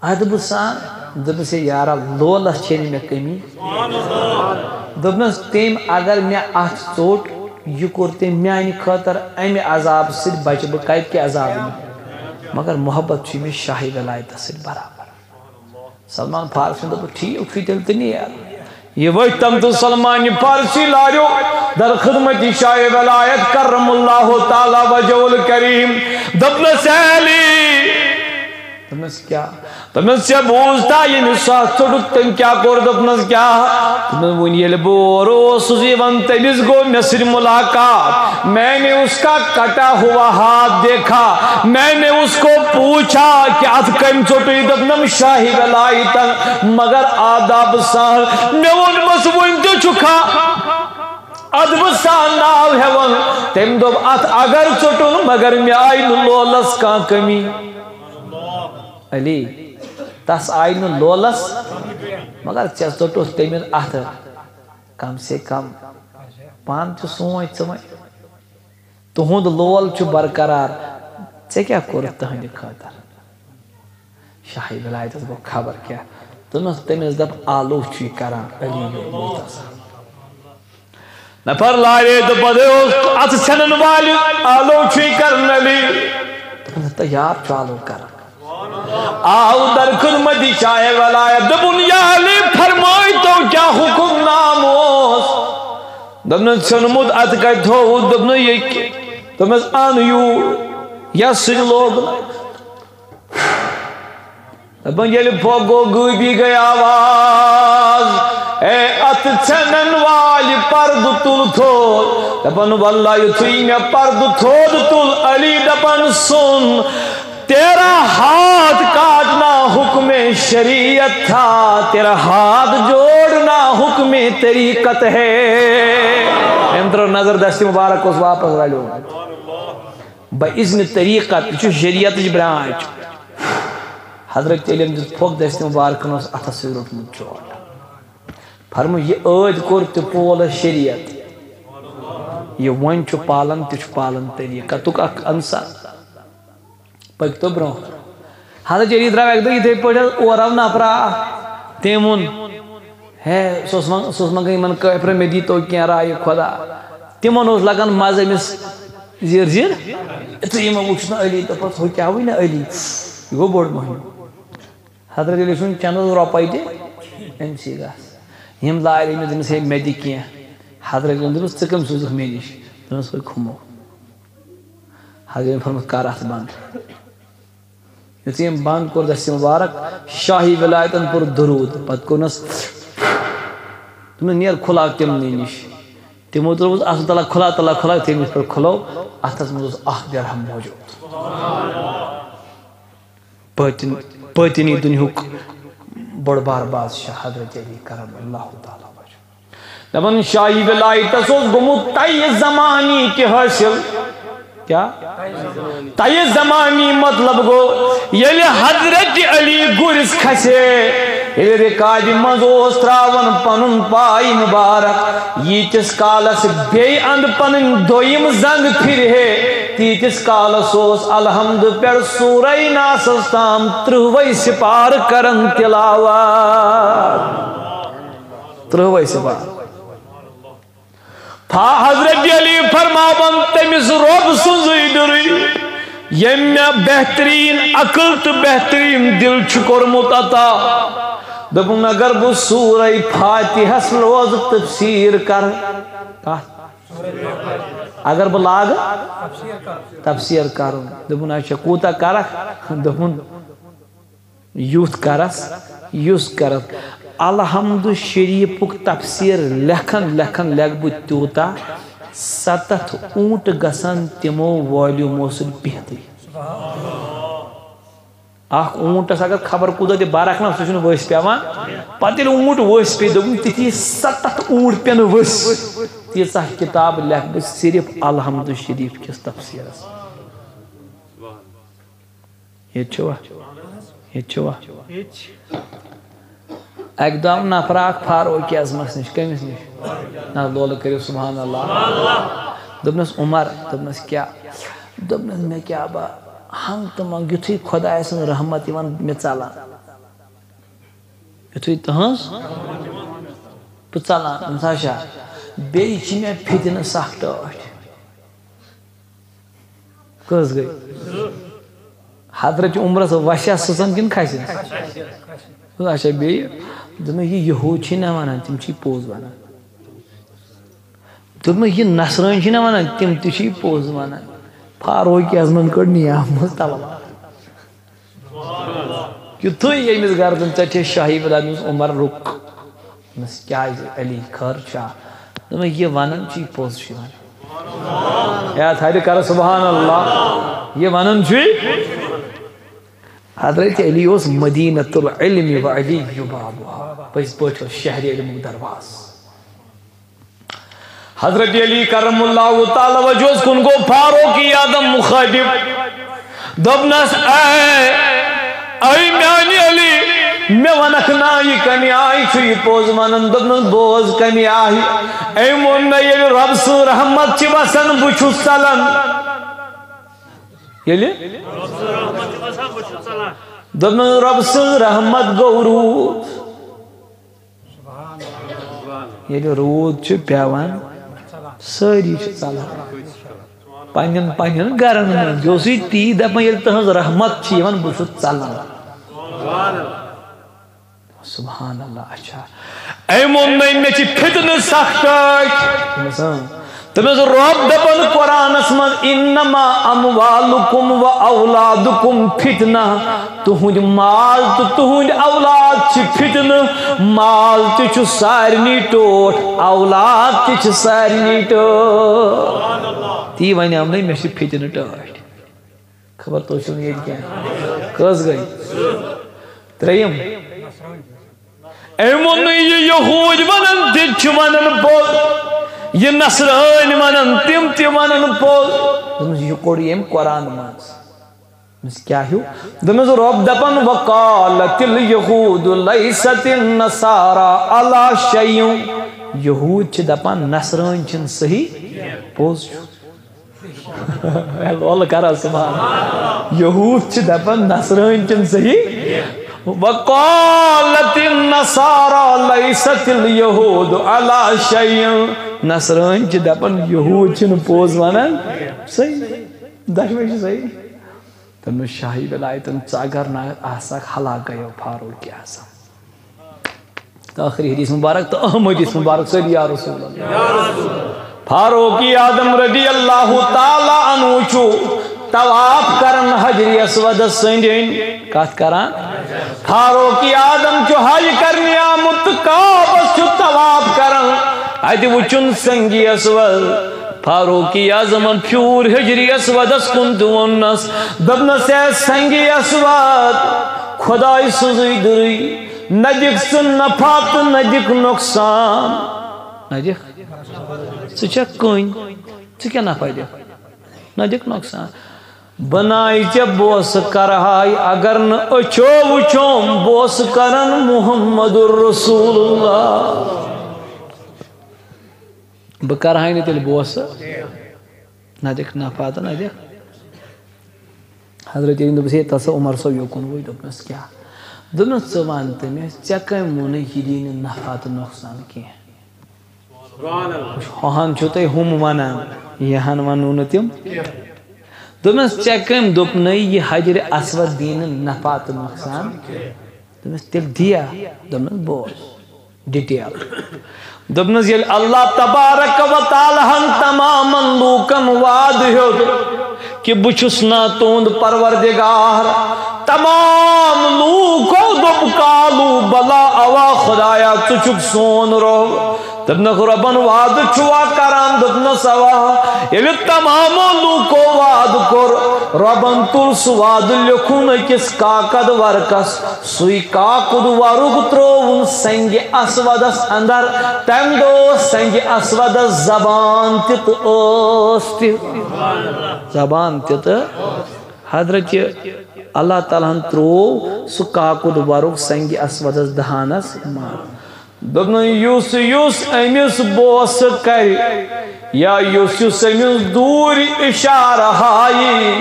ادبہٕ سان۔ دوٚپمَس، "ہے یارا، لولَس چھے نہٕ مےٚ کٔمی۔" دوٚپمَس، "تٔمۍ اگر مےٚ اَتھ ژوٚٹ، یہِ کوٚر تٔمۍ میٛانہِ خٲطرٕ، اَمہِ عذابہٕ سۭتۍ بچہٕ بہٕ کَتہِ کہِ عذابہٕ نِش؟ مگر محبت چھُے مےٚ شاہہِ ولایتَس سۭتۍ برابر۔" سلمان فارسن دوٚپُکھ، "ٹھیٖک چھُے تیٚلہِ تہٕ نیر۔" یہِ ؤتھۍ تِم تہٕ سلمان فارسی لاریو در خدمت شاہ ولایت کرم اللہ تعالیٰ وجہ الکریم۔ دوٚپنَس، "اے علی۔" دوٚپنَس، "کیٛاہ؟" دوٚپنَس، "ژےٚ بوٗزتھا ییٚمِس سُہ اَتھ ژوٚٹُکھ، تٔمۍ کیٛاہ کوٚر؟" دوٚپنَس، "کیٛاہ؟" دوٚپنَس، "وۄنۍ ییٚلہِ بہٕ اورٕ اوسُس یِوان، تٔمِس گوٚو مےٚ سۭتۍ مُلاقات۔ میں نے اس کا کٹا ہوا ہاتھ دیکھا۔ میں نے اس کو پوچھا کہ اَتھ کٔمۍ ژوٚٹُے؟" دوٚپنَم، "شاہہِ ولایتَن، مگر آداب سان۔" مےٚ ووٚنمَس، "وۄنۍ تہِ چھُکھا ادبہٕ سان ناو ہٮ۪وان؟" تٔمۍ دوٚپ، "اَتھ اگر ژوٚٹُن، مگر مےٚ آیہِ نہٕ لولَس کانٛہہ کٔمی۔" علی، تَس آیہِ نہٕ لولَس، مگر ژےٚ ژوٚٹُتھ تٔمِس اَتھٕ۔ کم سے کم پانہٕ تہِ سونٛچ ژٕ وۄنۍ۔ تُہُنٛد لول چھُ برقرار، ژےٚ کیٛاہ کوٚرُتھ تٕہٕنٛدِ خٲطرٕ؟ شاہہِ ولایتَس گوٚو خبر کیٛاہ۔ دوٚپنَس، تٔمِس دَپ، آلو چھُے کران علی یوت مُختصر۔ نفر لارے تہٕ پَتہٕ اوس اَتھٕ ژھٮ۪نَن والہِ، آلو چھُے کران علی۔ دوٚپنَس، تیار چھُ آلو کران۔ آو در خدمت شاہ ولایت، دوٚپُن، یا علی، فرمٲے تو کیٛاہ حُکُم نام اوس؟ دوٚپنَس، ژھیوٚنمُت اَتھٕ کَتہِ تھووُتھ؟ دوٚپنَس، ییٚکہِ۔ دوٚپنَس، اَن یوٗر۔ یَس سۭتۍ لوگ۔ دَپان، ییٚلہِ پھۄکھ گوٚو، غٲبی گٔے آواز، اے اَتھٕ ژھٮ۪نَن والہِ، پردٕ تُل تھوٚد۔ دَپان، واللہ، یُتھُے مےٚ پردٕ تھوٚد تُل، علی دَپان، سُن، تیرا ہاتھ کاٹنا حکم شریعت تھا، تیرا ہاتھ جوڑنا حکم طریقت ہے۔ أمۍ ترٲو نظر، دستِ مبارک اوس واپس رلیومُت۔ بہ اذن طریقت، یہِ چھُ شریعتٕچ برانچ۔ حضرت علی یَن دیُت پھۄکھ، دستِ مبارکن اوس اَتھس سۭتۍ روٚٹمُت چوٹ۔ فرموو، یہِ ٲدۍ کوٚر تہِ پول اَسہِ شریعت۔ یہِ وۄنۍ چھُ پالان، تہِ چھُ پالان طریقتُک اکھ عنصر۔ پٔکۍ تو برونٛہہ۔ حضرت علی درٛاو اَکہِ دۄہ یِتھَے پٲٹھۍ حظ، اورٕ آو نفرا اکھ۔ تٔمۍ ووٚن، ہے، سُہ اوس وَن-، سُہ اوس منٛگان یِمَن کٲفرَن، مےٚ دیٖتو کینٛہہ راے خۄدا۔ تِمَن اوس لَگان مَزٕ أمِس زِر زِر۔ یُتھُے یِمَن وُچھ نہ علی، دوٚپُکھ، ہُہ کیٛاہ وٕنہِ علی؟ یہِ گوٚو بوٚڑ مۄہنیو۔ حضرت علی سُنٛد چَندَس رۄپَے تہِ أمۍ سٕے گژھ۔ یِم لارِ أمِس، دوٚپمَس، ہے، مےٚ دِ کینٛہہ۔ حضرت علی دوٚپُس، ژٕ کٔمۍ سوٗزُکھ مےٚ نِش؟ دوٚپمَس، ہُہ کھُمو۔ حضرت علی فرمووُس، کر اَتھ بنٛد۔ یُتھُے أمۍ بنٛد کوٚر دستِ مبارک، شاہی ولایتن پوٚر درود، پتہٕ کوٚرنس، دوٚپنس، نیر کھُلاو تِمنٕے نِش۔ تِمو ترٛووُس اَتھٕ تلا کھُلا، تلا کھُلا، یُتھُے أمِس پٮ۪ٹھ کھُلو، اَتھس منٛز اوس اکھ درہم موجود۔ باطن-، باطنی دُنیاہُک بوٚڑ بار بادشاہ حضرت علی کرم اللہ تعالیٰ وجہہ۔ دپان، شاہی ولایتس اوس گوٚمُت تیہِ زمانی تہِ حٲصِل۔ کیٛاہ؟ تیہِ زمانی مطلب گوٚو، ییٚلہِ حضرت علی گُرِس کھسے، ییٚلہِ رِکابہِ منٛز اوس ترٛاوان پنُن پاے مُبارک، ییٖتِس کالس بیٚیہِ اندٕ پنٕنۍ دوٚیِم زنٛگ پھِرِ ہے، تیٖتِس کالس اوس الحمد پٮ۪ٹھ سورہ ناسس تام ترٛہوے سِپارٕ کران تِلاوت۔ ترٛہوے سِپارٕ۔ پھا حضرت علی فرماوان، تٔمِس رۄب سٕنٛزٕے دِلٕے، ییٚمۍ مےٚ بہتریٖن عقل تہٕ بہتریٖن دِل چھُ کوٚرمُت عطا۔ دوٚپُن، اگر بہٕ سورہ فاتحس روزٕ تفسیٖر کرٕ، کتھ؟ اگر بہٕ لاگہٕ تفسیٖر کرُن، دوٚپُن، اچھا، کوٗتاہ کرکھ؟ دوٚپُن، یُتھ کرس، یُس کرس۔ الحمد شریفُک تفسیر لیکھن لیکھن لیکھٕ بہٕ تیوٗتاہ، ستتھ اوٗنٹ گژھن تِمو والیومو سۭتۍ بِہتٕے۔ اکھ اوٗنٹس اگر خبر کوٗتاہ تہِ برکھ نا، سُہ چھُنہٕ ؤسۍ پٮ۪وان۔ پتہٕ ییٚلہِ اوٗنٹ ؤسۍ پیٚیہِ، دوٚپُن، تِتھی ستتھ اوٗنٹ پیٚنہٕ ؤسۍ، تیٖژاہ کتاب لیکھٕ بہٕ صرف الحمد شریف کِس تفسیرس۔ ییٚتہِ چھُوا؟ ییٚتہِ چھُوا؟ اَکہِ دۄہ آو نفرا اکھ فاروق اعظمس نِش۔ کٔمِس نِش؟ نہ، لولہٕ کٔرِو سبحان اللہ۔ دوٚپنس، عمر، دوٚپنس، کیٛاہ؟ دوٚپنس، مےٚ کیٛاہ با، ہنٛگ تہٕ منٛگ یُتھُے خۄداے سٕنٛز رحمت یِوان مےٚ ژلان۔ یُتھُے تٕہٕنٛز بہٕ ژلان، دوٚپنس، اچھا، بیٚیہِ چھِ مےٚ فِتنہٕ سکھ ٹٲٹھۍ۔ کٔژ گٔے؟ حضرت عمرس وَسیا سٕژن کِنہٕ کھسہِ؟ اچھا، بیٚیہِ دوٚپمَس، یہِ یہوٗد چھِ نہ وَنان، تِم چھِ پوٚز وَنان۔ دوٚپمَس، یہِ نصرٲنۍ چھِ نہ وَنان، تِم تہِ چھِ پوٚز وَنان۔ فاروق اعظمن کٔڑ نیام منٛز تلوار۔ یُتھُے ییٚمِس گردن ژٹہِ شاہی ولایت، دوٚپمَس، عمر، رُک۔ دوٚپمَس، کیٛازِ علی، خٲر چھا؟ دوٚپمَس، یہِ وَنان چھُ، یہِ پوٚز چھُ وَنان۔ یا تھرِ کر سبحان اللہ، یہِ وَنان چھُ۔ حضرت علی اوس مدینۃ العلم و علی بابها، پٔزۍ پٲٹھۍ اوس شہرِ علمُک دروازٕ۔ حضرت علی کرم اللہ تعالی وجہس کُن گوٚو فاروق اعظم مخاطب۔ دوٚپنس، اے، اے میانہِ علی، مےٚ ونکھ نا یہِ کمہِ آیہِ چھُ یہِ پوٚز ونان؟ دوٚپنس، بوز کمہِ آیہِ۔ أمۍ ووٚن مےٚ، ییٚلہِ رۄب سٕنٛز رحمت چھِ وسان، بہٕ چھُس ژلان۔ ییٚلہِ؟ دوٚپنس، رۄب سٕنٛز رحمت گوٚو روٗد۔ ییٚلہِ روٗد چھُ پٮ۪وان، سٲری چھِ ژَلان پنٛنٮ۪ن پنٛنٮ۪ن گَرَن منٛز۔ یہِ اوسُے تی دَپان، ییٚلہِ تٕہٕنٛز رحمت چھِ یِوان، بہٕ چھُس ژَلان۔ سبحان اللہ۔ اچھا، أمۍ ووٚن نہٕ، مےٚ چھِ فتنہٕ سخت ٹٲٹھۍ۔ دوٚپمَس، اۭں۔ دوٚپمَس، رۄب دَپان قرآنَس منٛز، "انما اموالکم و اولادکم فتنہ"، تُہُنٛد مال تہٕ تُہُنٛد اولاد چھِ فتنہٕ۔ مال تہِ چھُ سارنٕے ٹوٹھ، اولاد تہِ چھِ سارنٕے ٹوٹھ۔ تی وَنیٛام نَے، مےٚ چھِ فتنہٕ ٹٲٹھۍ۔ خبر تُہۍ چھِو نہٕ ییٚتہِ کینٛہہ۔ کٔژ گٔے؟ ترٛیٚیِم۔ أمۍ ووٚن نہٕ، یہِ یہوٗدۍ وَنان، تِم چھِ وَنان پوٚز، یہِ نصرٲنۍ وَنان، تِم تہِ وَنان پوٚز۔ دوٚپمَس، یہِ کوٚر ییٚمۍ قرآن منٛز۔ دوٚپمَس، کیٛاہ ہیوٗ؟ دوٚپمَس، رۄب دَپان، "وقالت الیہود لیست النصارى علی شیء"۔ یہوٗد چھِ دَپان، نصرٲنۍ چھِنہٕ صحیح۔ پوٚز چھُ۔ اے لولہٕ کر حظ سبحان۔ یہوٗد چھِ دَپان، نصرٲنۍ چھِنہٕ صحیح۔ وقالت النصارى لیست الیہود علی شیء۔ نصرٲنۍ چھِ دَپان، یہوٗد چھِنہٕ پوٚز وَنان۔ صحیح۔ دۄشوَے چھِ صحیح۔ تٔمِس شاہی ولایتن ژٕ اگر نہ آسکھ، ہلاک گٔیو فاروق اعظم۔ تہٕ ٲخری حدیث مبارک تہٕ اہم حدیث مبارک، صلی یا رسول اللہ۔ فاروق اعظم رضی اللہ تعالیٰ عنہ چھُ طواف کران حجر اسودس سٕنٛدۍ أنٛدۍ۔ کتھ کران؟ فاروق اعظم چھُ حج کرنہِ آمُت تہٕ کعبس چھُ طواف کران۔ اتہِ وُچھُن سنگ اسود۔ فاروق اعظمن پھیوٗر حجر اسودس کُن تہٕ ووٚننس، دوٚپنس، "اے سنگ اسود، خدایہِ سٕنٛزٕے دٕرٕے، نہ دِکھ ژٕ نفع تہٕ نہ دِکھ نۄقصان۔ نہ دِکھ، ژٕ چھکھ کٔنۍ، ژٕ کیٛاہ نفع دِکھ؟ نہ دِکھ نۄقصان۔ بناے ژےٚ بوسہٕ کرہاے، اگر نہٕ أچھو وٕچھوم، بوسہٕ کرن محمد رسول اللہ۔" بہٕ کرہاے نہٕ تیٚلہِ بوسہٕ، نہ دِکھ نفع تہٕ نہ دِکھ۔ حضرت علی دوٚپُس، "ہے، تَس عمر صٲب یوکُن وٕچھ۔" دوٚپنَس، "کیٛاہ؟" دوٚپنَس، "ژٕ وَن تہٕ مےٚ، ژےٚ کٔمۍ ووٚنُے یہِ دی نہٕ نفع تہٕ نۄقصان کینٛہہ؟" ہۄہَن چھِو تُہۍ ہُم وَنان، یِہَن وَنو نہٕ تِم۔ دوٚپنَس، "ژےٚ کٔمۍ دوٚپنَے یہِ حجرِ اسود دی نہٕ نفع تہٕ نۄقصان؟" دوٚپنَس، "تیٚلہِ دِیا؟" دوٚپنَس، "بوز ڈیٹیل۔" دوٚپنَس، ییٚلہِ اللہ تبارک و تعالیٰ ہن تمامن لوٗکن وعدٕ ہیوٚت کہِ بہٕ چھُس نا تُہُنٛد پروردگار، تمام لوٗکو دوٚپ، "قالوا بلی، اوا خدایا، ژٕ چھُکھ سون رۄب۔" دوٚپنَکھ، "رۄبن وعدٕ چھُوا کران؟" دوٚپنَس، "اوا۔" ییٚلہِ تمامو لوٗکو وعدٕ کوٚر، رۄبن تُل سُہ وعدٕ، لیوٚکھُن أکِس کاکد ورقس۔ سُے کاکُد ورُق ترٛووُن سنگِ اسودس اندر۔ تمہِ دۄہ اوس سنگِ اسودس زبان تہِ تہٕ ٲس تہِ۔ زبان تہِ تہٕ حضرت اللہ تعالیٰ ہن ترٛوو سُہ کاکُد ورُق سنگِ اسودس دہانس منٛز۔ دوٚپنَس، یُس یُس أمِس بوسہٕ کرِ، یا یُس یُس أمِس دوٗرِ اِشارٕ ہایہِ،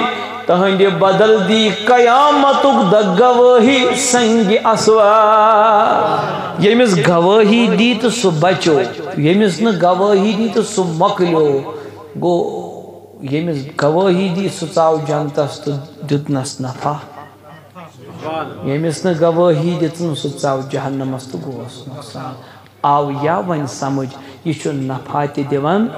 تٕہٕنٛدِ بدل دی قیامتُک دۄہ گوٲہی سنگِ اسود۔ ییٚمِس گوٲہی دی تہٕ سُہ بچو، ییٚمِس نہٕ گوٲہی دی تہٕ سُہ مۄکلیو۔ گوٚو، ییٚمِس گوٲہی دی سُہ ژاو جنتس تہٕ دیُتنس نفع۔ ییٚمِس نہٕ گوٲہی دِژٕن، سُہ ژاو جہنمس تہٕ گوس نۄقصان۔ آو یا وۄنۍ سمجھ، یہِ چھُ نفع تہِ دِوان۔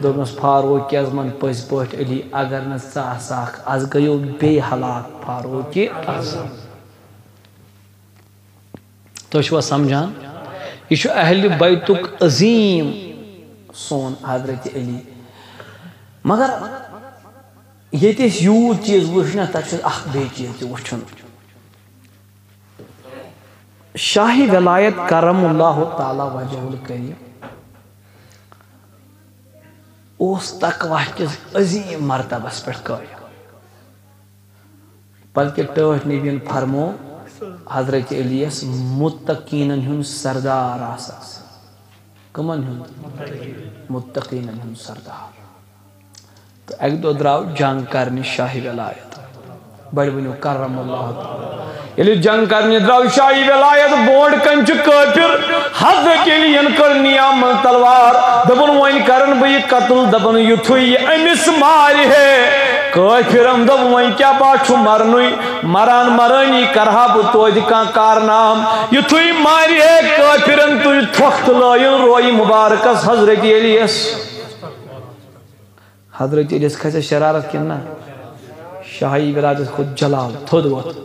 دوٚپنَس، فاروق اعظمن پٔزۍ پٲٹھۍ علی، اگر نہٕ ژٕ آسہٕ ہاکھ، از گٔیو بیٚیہِ ہلاک فاروق اعظم۔ تُہۍ چھِوا سمجھان؟ یہِ چھُ اہلِ بیتُک عظیٖم سون حضرت علی۔ مگر ییٚتہِ أسۍ یوٗت چیٖز وٕچھ نہ، تَتہِ چھُ اکھ بیٚیہِ چیٖز تہِ وٕچھُن۔ شاہِ ولایت کرم اللہ تعالیٰ وجہ الکریم اوس تقویٰ کِس عظیٖم مرتبس پٮ۪ٹھ قٲیِم، بلکہِ ٹٲٹھۍ نبیَن فرمو حضرت علی یس متقیٖنن ہُنٛد سردار آسس۔ کٕمن ہُنٛد؟ متقیٖنن ہُنٛد سردار۔ تہٕ اَکہِ دۄہ درٛاو جنگ کرنہِ شاہِ ولایت۔ بڑٕ ؤنِو کرم اللہ تعالیٰ۔ ییٚلہِ جنگ کرنہِ درٛاو شاہی ولایت، برونٛٹھ کنہِ چھُ کٲفِر۔ حضرت علی ین کٔر نیام منٛز تلوار، دوٚپُن، "وۄنۍ کرن بہٕ یہِ قتل۔" دپان، "یُتھُے یہِ أمِس مارِ ہے۔" کٲفِرن دوٚپ، "وۄنۍ کیٛاہ، بہٕ چھُ مرنُے، مران مرٲنی کرٕ ہا بہٕ توتہِ کانٛہہ کارنام۔" یُتھُے مارِ ہے کٲفِرن تُج تھۄکھ تہٕ لٲیِن رویہِ مبارکس حضرت علی یس۔ حضرت علیس کھژِ شرارت کِنہٕ نہ؟ شاہی ولایتس کھوٚت جلال، تھوٚد وۄتھ۔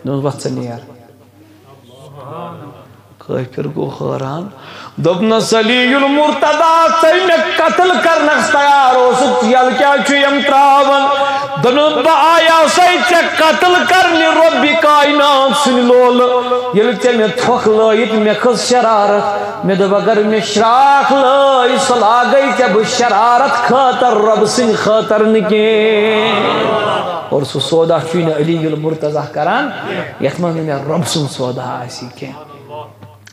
دوٚپنس، "وۄتھ ژٕ نیر۔" کٲفِر گوٚو حٲران۔ دوٚپنس، "علی المرتضی، ژے مےٚ قتل کرنس تیار اوسُکھ، یلہٕ کیٛازِ چھُ یِم تراوان؟" دوٚپنس، "بہٕ آیاسَے ژےٚ قتل کرنہِ رۄبِ کاینات سٕنٛدِ لولہٕ۔ ییٚلہِ ژےٚ مےٚ تھۄکھ لٲیِتھ، مےٚ کھٔژ شرارت۔" مےٚ دوٚپ، اگر مےٚ شراکھ لٲے، سۄ لاگے ژےٚ بہٕ شرارت خٲطر، رۄب سٕنٛدِ خٲطر نہٕ کینٛہہ۔ اور سُہ سودا چھُے نہٕ علی المرتضی کران، یتھ منٛز نہٕ مےٚ رۄب سُنٛد سودا آسہِ کینٛہہ۔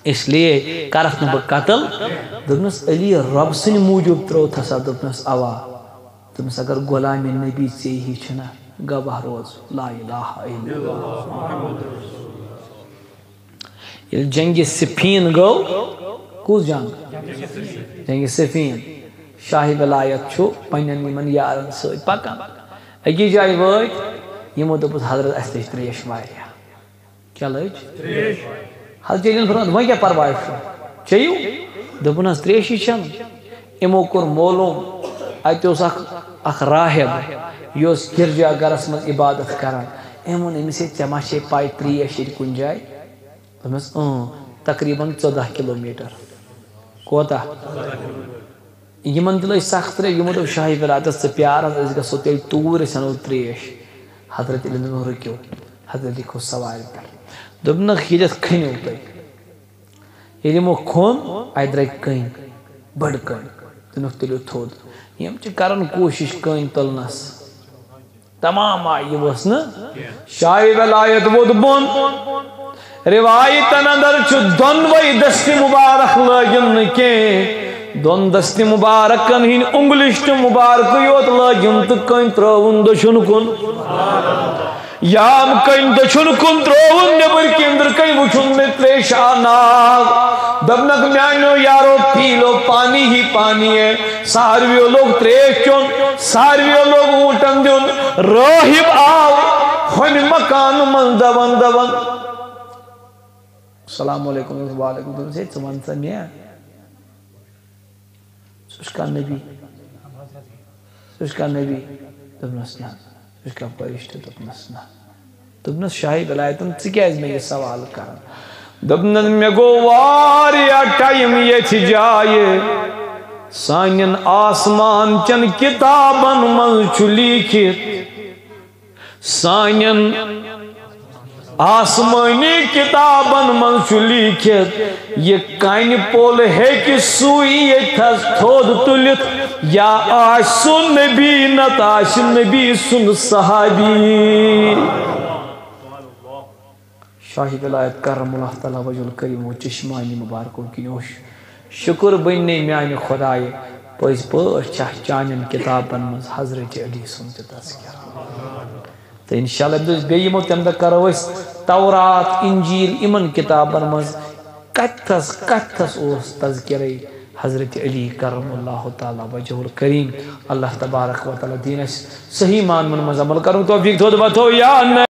اس لیے کرکھ نہٕ بہٕ قتل۔ دوٚپنس، علی رۄب سٕنٛدِ موٗجوٗب ترٛووتھسا؟ دوٚپنس، اوا۔ دوٚپنس، اگر غلامِ نبی ژےٚ ہی چھُنہ، گواہ روز، لا الہ الا اللہ۔ ییٚلہِ جنگِ صفین گوٚو، کُس جنگ؟ جنگِ صفین۔ شاہی ولایت چھُ پننٮ۪ن یِمن یارن سۭتۍ پکان۔ أکِس جایہِ وٲتۍ، یِمو دوٚپُس، "حضرت، اَسہِ تہِ چھِ ترٛیش واریاہ۔" کیٛاہ لٔج؟ ترٛیش۔ حضرت علیٰ فرمووُن، "وۄنۍ کیٛاہ پرواے چھُ؟ چیٚیِو۔" دوٚپُن، "حض، ترٛیشی چھَنہٕ۔" یِمو کوٚر معلوم، اَتہِ اوس اکھ، اکھ راہب، یہِ اوس گِرجا گرس منٛز عبادت کران۔ أمۍ ووٚن أمِس، "ہے، ژےٚ ما چھے پَے ترٛیش ییٚتہِ کُنہِ جایہِ؟" دوٚپمَس، "اۭں، تقریباً ژۄداہ کلوٗمیٹر۔" کوتاہ؟ یِمن تہِ لٔج سخ ترٛیش، یِمو دوٚپ، "شاہی ولایتس، ژٕ پیار حض، أسۍ گژھو تیٚلہِ توٗرۍ، أسۍ اَنو ترٛیش۔" حضرت علی دوٚپُن، "رُکِو۔" حضرت علی کھوٚت سوارِ پٮ۪ٹھ۔ دوٚپنکھ، "ییٚتٮ۪تھ کھٔنِو تُہۍ۔" ییٚلہِ یِمو کھوٚن، اَتہِ درٛاے کٔنۍ، بٔڑ کٔنۍ۔ دوٚپنکھ، "تُلِو تھوٚد۔" یِم چھِ کران کوٗشِش کٔنۍ تُلنَس۔ تمام آیہِ، یہِ ؤژھ نہٕ۔ شاہی ولایت ووٚتھ بۄن۔ روایتن اندر چھُ دۄنوَے دستہِ مبارک لٲگِم نہٕ کینٛہہ۔ دۄن دستہِ مبارکن ہٕنٛدۍ اُنگلِشٹہٕ مبارکٕے یوت لٲگِم تہٕ کٔنۍ ترٲوُن دٔچھُن کُن۔ یام کٔنۍ دٔچھُن کُن ترٲوُن، نیٚبٕرۍ کِنۍ أنٛدرٕ کَنۍ وُچھُن مےٚ تریشہِ آو ناگ۔ دوٚپنکھ، "میٛانیو یارو، پی لو پانی ہی پانی ہے۔" ساروِیو لوگ تریش چیوٚن، ساروِیو لوگ اوٗنٹن دیُن۔ رٲہِب آو ہۄمہِ مکانہٕ منٛز دوان دوان۔ السلام علیکم، وعلیکم السلام۔ ہے، ژٕ وَن سا مےٚ، ژٕ چھُکھا نبی؟ ژٕ چھُکھا نبی؟ دوٚپنَس، "نہ۔" ژٕ چھُکھا فرشتہٕ؟ دوٚپنَس، "نہ۔" دوٚپنَس، "شاہی ولایتن، ژٕ کیٛازِ مےٚ یہِ سوال کران؟" دوٚپنَس، "مےٚ گوٚو واریاہ ٹایم ییٚتھِ جایہِ۔ سانٮ۪ن آسمان چٮ۪ن کِتابن منٛز چھُ لیٖکھِتھ، سانٮ۪ن آسمٲنی کِتابن منٛز چھُ لیٖکھِتھ، یہِ کَنہِ پوٚل ہیٚکہِ سُے ییٚتھَس تھوٚد تُلِتھ، یا آسہِ سُہ نبی، نتہٕ آسہِ نبی سُنٛد صحابی۔" شاہی ولایت کرم اللہ تعالیٰ وجہ الکریم و چشمانی مبارکو کِنۍ اوس شکر بننے میانہِ خدایہِ، پٔزۍ پٲٹھۍ چھا چانٮ۪ن کِتابن منٛز حضرت علی سُنٛد تہِ تذکرہ۔ تہٕ انشاءاللہ بیٚیہِ یِمو تَمہِ دۄہ کرو أسۍ تورات، انجیل، یِمن کِتابن منٛز کتھس کتھس اوس تذکرے حضرت علی کرم اللہ تعالیٰ وجہ الکریم۔ اللہ تبارک و تعالیٰ دِیِن اَسہِ صحیح معنون منٛز عمل کرنُک توفیق۔ تھوٚد وۄتھو یا نہ۔